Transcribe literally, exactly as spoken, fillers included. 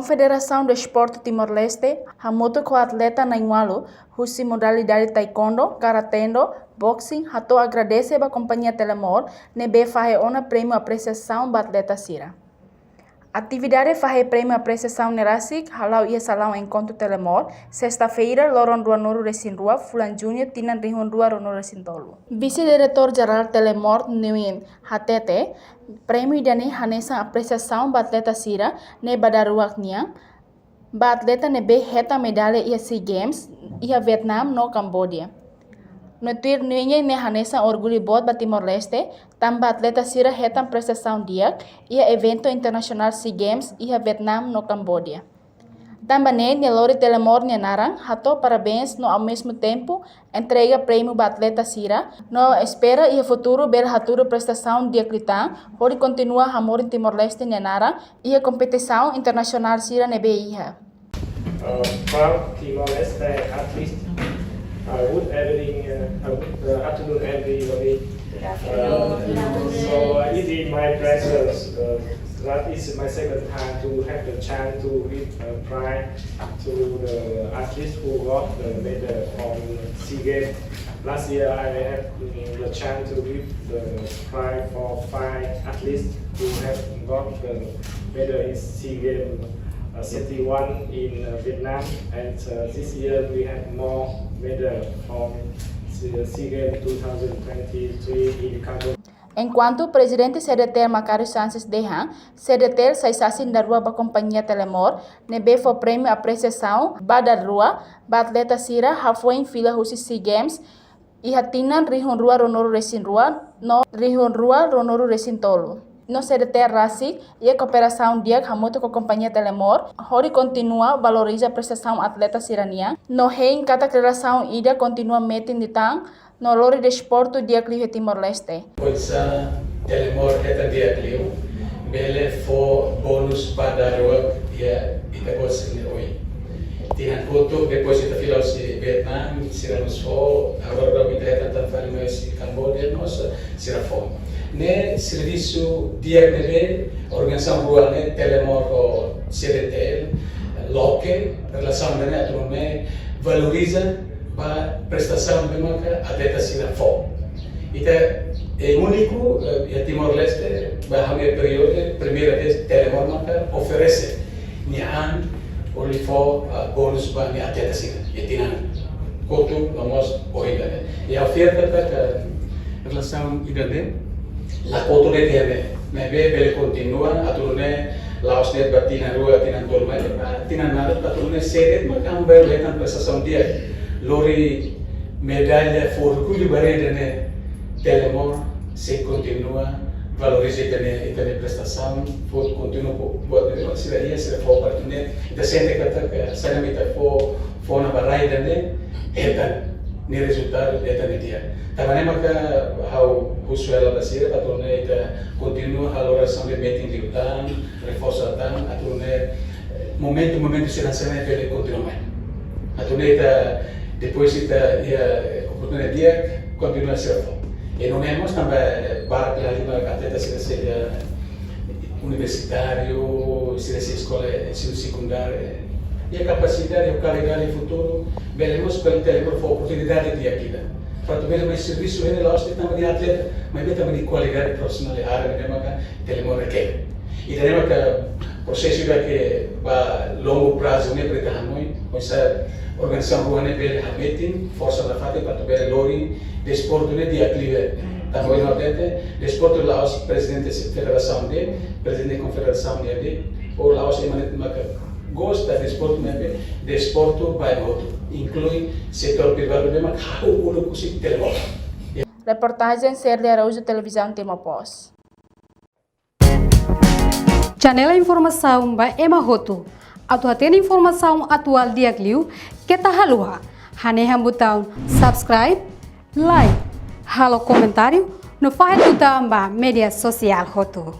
Federasaun Desportu Timor-Leste hamutuk ho atleta na'in-ualu husi modalidade taekwondo, karatendo, boxing hato'o agradese ba kompañia Telemor ne'ebé fahe ona prémiu apresiasaun ba atleta sira. Atividade fahe prémiu apresiasaun ne'e rasik hala'o iha salaun enkontru Telemor, sesta-feira, loron ruanulu-resin-rua, fulan Juñu, tinan rihun rua ruanulu-resin-tolu. Vise-Diretór Jerál Telemor, Newin, hatete, prémiu ida-ne'e hanesan apresiasaun ba atleta sira ne'e ba daruak nian, ba atleta ne'ebé hetan medalla iha SEA Games iha Vietnam no Cambodia. No tuir Newin, ne'e hanesan orgullu boot ba Timor-Leste, tanba atleta sira hetan prestasaun di'ak iha eventu internasionál SEA Games iha Vietnam no Cambodia. Tanba ne'e, nia lori Telemor nia naran, hato'o parabéns no ao mesmo tempo entrega prémiu ba atleta sira, no espera iha futuru bele hatudu prestasaun di'ak liután, hodi kontinua hamorin Timor-Leste nia naran iha kompetisaun internasionál sira ne'ebé iha. Uh, from Timor-Leste, at least, uh, good evening, uh, uh, good, uh, afternoon, everybody. Good afternoon. Uh, so, uh, it is my pleasure, uh, that is my second time to have the chance to give, uh, prize to the athletes who got the medal from SEA Games. Last year, I had, mm, the chance to give the prize for five athletes who have got the medal in SEA Games, uh, seventy-one in, uh, Vietnam, and, uh, this year we have more medal from SEA, SEA Games two thousand twenty-three in Cambodia. Enkuantu Prezidente CDTL Macário Sanches dehan, CDTL sai sasin daruak ba kompañia Telemor, ne'ebé fó prémiu apresiasaun ba daruak ba atleta sira hafoin fila husi SEA Games iha tinan rihun rua ruanulu-resin-rua no rihun rua ruanulu-resin-tolu. No CDTL rasik iha kooperasaun di'ak hamutuk ho kompañia Telemor, hodi kontinua valoriza prestasaun atleta sira-nian, no hein katak relasaun ida kontinua metin liután, no lori desportu di'ak liu iha Timor-Leste. Oinsá Telemor hetan di'ak liu, bele fó bónus ba daruak iha ita-boot sira-nia oin. Tinan kotuk depois ita fila husi Vietnam, sira mós fó, agora daudaun ita hetan tan fali mai husi Cambodia, mós sira fó. Ne'e servisu di'ak ne'ebé organizasaun rua ne'e, Telemor ho CDTL, loke relasaun ne'e atu nune'e valoriza ba prestasaun ne'ebé maka atleta sira fó. Ita é úniku, eh, iha Timor-Leste, ba ha'u-nia períodu, primeira vez Telemor maka oferese nia an hodi fó, ah, bónus ba nia atleta sira iha tinan kotuk no mós oin ida-ne'e. I ha'u fiar katak relasaun ida-ne'e la kotu de'it iha ne'e, maibé bele kontinua, atu nune'e la'ós de'it ba tinan rua, tinan tolu, maibé ba tinan naruk, atu nune'e sé de'it maka ami bele hetan prestasaun di'ak, lori medalla fó orgullu ba rai ida-ne'e, Telemor sei kontinua valoriza ita-nia, ita-nia prestasaun, fó kontinua fó, buat ne'ebé sira iha, sira fó parte ne'e, ita sente katak saida mak ita fó, fó ona ba rai ida-ne'e, hetan nia rezultadu, hetan nia di'ak. Tanba ne'e maka ha'u husu hela ba sira, atu nune'e ita kontinua halo relasaun de metin liután, reforsa tan, atu nune'e, eh, momentu, momentu sira hanesan ne'e bele kontinua mai. Atu nune'e ita, depois ita iha, eh, oportunidade di'ak, kontinua sira fó. I nune'e mós tanba, eh, barak liu mak atleta sira sei iha universitáriu, sira sei eskola, eh, ensinu sekundáriu, eh, iha kapasidade, iha kualidade futuru, bele mós bele Telemor fó oportunidade di'ak ida. Para atu bele mai servisu iha ne'e la'ós de'it tanba nia atleta, maibé tanba nia kualidade profisionál iha área ne'ebé maka Telemor rekere. Ida-ne'e maka prosesu ida ke ba longu prazu ne'e presiza hanoin, oinsá organizasaun rua ne'e bele hametin forsa nafatin para atu bele lori desportu ne'e di'ak liu. Tanba ohin ha'u hatete, desportu la'ós prezidente federasaun de'it, prezidente konfederasaun de'it, ou la'ós ema ne'ebé maka gosta desportu, maibé desportu ba ema hotu, inklui setór privadu ne'ebé maka hahú uluk husi Telemor. Reportajen Serle Araújo, Televizaun Timor Post. Janela informasaun ba ema hotu. Atu hatene informasaun atuál di'ak liu, keta haluha hanehan butaun subscribe, like, halo komentáriu, no fahe tutan ba média sosiál hotu.